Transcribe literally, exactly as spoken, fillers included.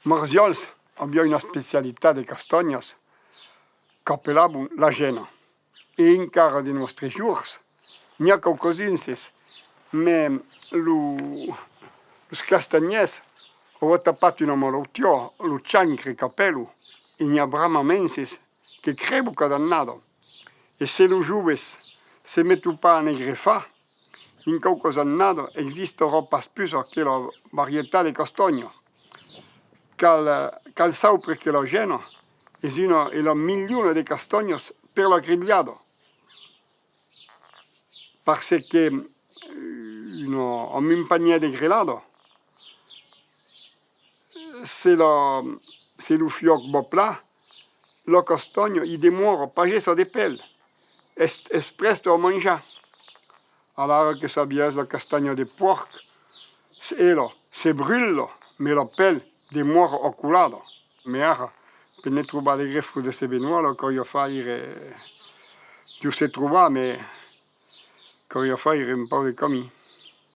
Marziòls aviá una especialitat de castanhas qu'apelavan la gena. E encara de nòstres jorns, n'i a quauques-unses, mès lo, los castanhièrs an atapat una malautiá, lo chancre qu'apèlan, e n'i a bramament-ses que crèban cada annada. E se los joves se meton pas a ne grefar, dins quauques annadas existarà pas pus aquela varietat de castanha. Cal, cal saupre que la gena es una de las milhona de castanhas per la grilhada, parce que, eh, una, amb un panièr de grelada, se la, se lo fuòc va plan, la castanha i demòra pagessa de pèl, es, es prèsta a manjar. Alara que sabiás la castanha de pòrc, se, ela se brutla, mès la pèl demòra acolada. Mès ara, per ne trobar de grefos de se Benoit, la caliá faire, deu se trobar, mès caliá faire un pauc de camin.